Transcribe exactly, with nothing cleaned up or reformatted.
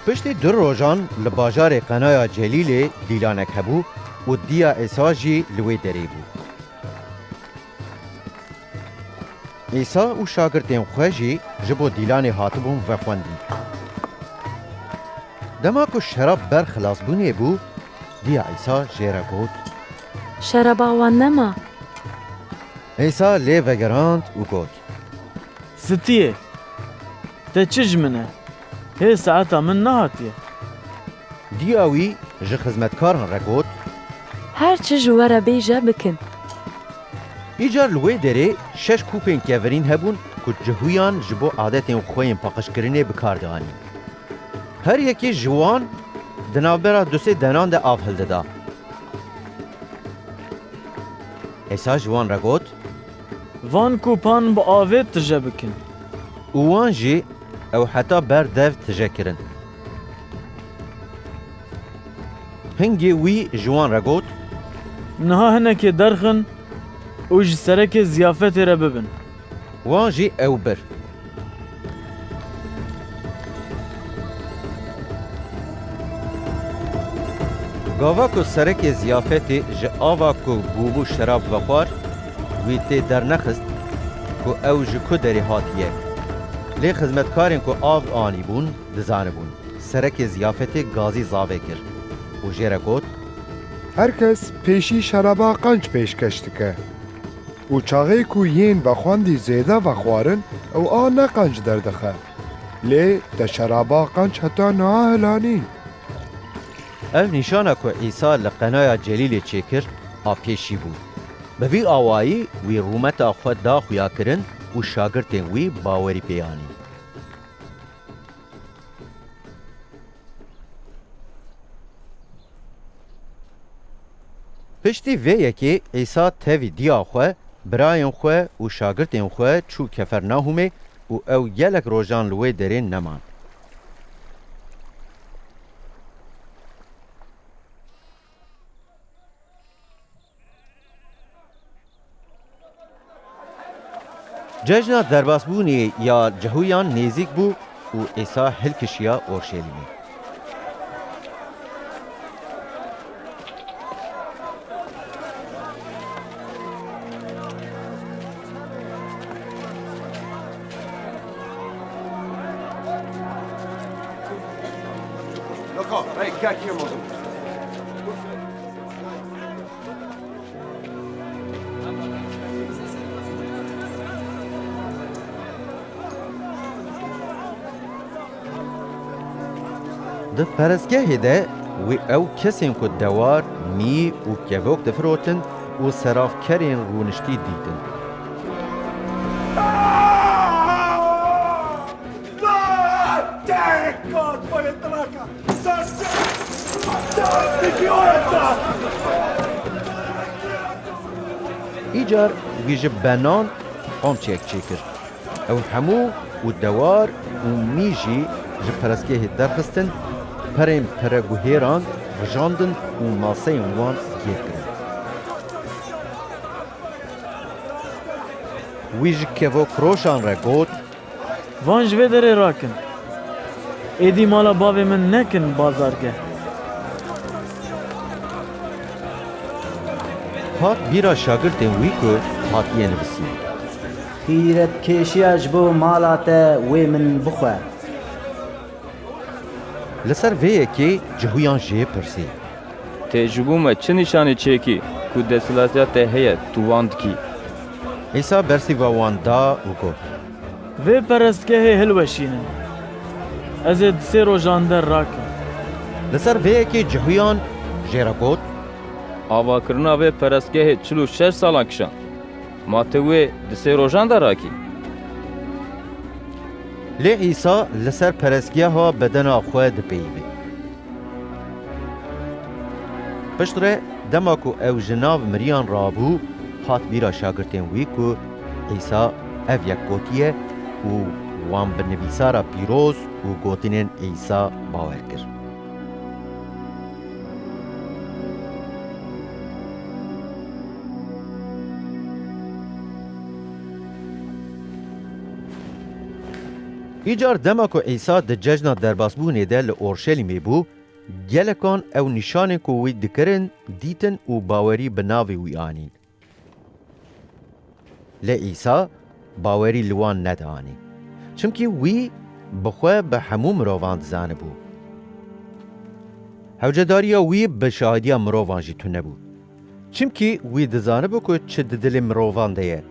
Piştî du rojan li bajarê Qenaya Celîlê dîlanek hebû û diya Îsa jî li wê derê bû. Îsa û şagirtên xwe jî ji bo dîlanê hatibûn vexwendî. Dema ku şerab ber xilasbûnê bû, diya Îsa jê re got, Şeraba wan nema. Îsa lê vegerand û got, Stiyê, te çi ji min e? Hê saeta min nehatiye. Diya wî ji xizmetkaran re got, Her çi ji we re bêje bikin. Îcar li wê derê şeş kûpên kevirîn hebûn ku cihûyan ji bo adetên xwe yên paqijkirinê bi kar dianîn. Her yekê ji wan di navbera du sê denan de av hildida. Îsa ji wan re got, Van kûpan bi avê tije bikin. Û wan jî ew heta ber dev tije kirin. Hingê wî ji wan re got, Niha hinekê derxin û ji serekê ziyafetê re bibin. Wan jî ew bir. Gava ku serekê ziyafetê ji ava ku bûbû şerab vexwar, wî tê dernexist ku ew ji ku derê hatiye. Lê xizmetkarên ku av anîbûn, dizanibûn serekê ziyafetê gazî zavê kir û jê re got, Her kes pêşî şeraba qenc pêşkeş dike û çaxê ku yên vexwendî zêde vexwarin, ew a ne qenc derdixe. Lê te şeraba qenc heta niha hilanî. Ev nîşana ku Îsa li Qenaya Celîlê çêkir, a pêşî bû. Bi vî awayî wî rûmeta xwe da xuyakirin û şagirtên wî bawerî pê anîn. Piştî vê yekê Îsa tevî diya xwe, birayên xwe û şagirtên xwe çû Kefernahûmê û ew gelek rojan li wê derê neman. Cejna derbasbûnê ya Cihûyan nêzîk bû û Îsa hilkişiya Orşelîmê. Di perestgehê de wî ew kesên ku dewar, mî û kevok difirotin û serafkerên rûniştî dîtin. Îcar wî ji benan qamçiyek çêkir. Ew hemû û dewar û mî jî ji perestgehê derxistin, perên pereguhêran rijandin û maseyên wan gêr kirin. Wî ji kevokfiroşan re got, Van ji vê derê rakin. Êdî mala bavê min nekin bazargeh. Hat bîra şagirtên wî ku hatiye nivisîn. Xîretkêşiya ji bo mala te wê min bixwe. Li ser vê yekê Cihûyan jê pirsî. Tê ji bo me çi nîşanî çêkî ku desthilatiya te heye, tu wan dikî? Îsa bersîva wan da û got, Vê perestgehê hilweşînin. Ez ê di sê rojan der rakim. Li ser vê yekê Cihûyan jê re got, Avakirina vê perestgehê çil û şeş salan kişand. Ma tu wê di sê rojan de rakî? Lê Îsa li ser perestgeha bedena xwe dipeyivî. Piştre dema ku ew ji nav miriyan rabû, hat bîra şagirtên wî ku Îsa ev yek gotiye û wan bi nivîsara pîroz û gotinên Îsa bawer kir. Îcar dema ku Îsa di cejna derbasbûnê de li Orşelîmê bû, gelekan ew nîşanên ku wî dikirin dîtin û bawerî bi navê wî anîn. Lê Îsa bawerî li wan nedianî. Çimkî wî bi xwe bi hemû mirovan dizanibû. Hewcedariya wî bi şahidiya mirovan jî tune bû. Çimkî wî dizanibû ku çi di dilê mirovan de ye.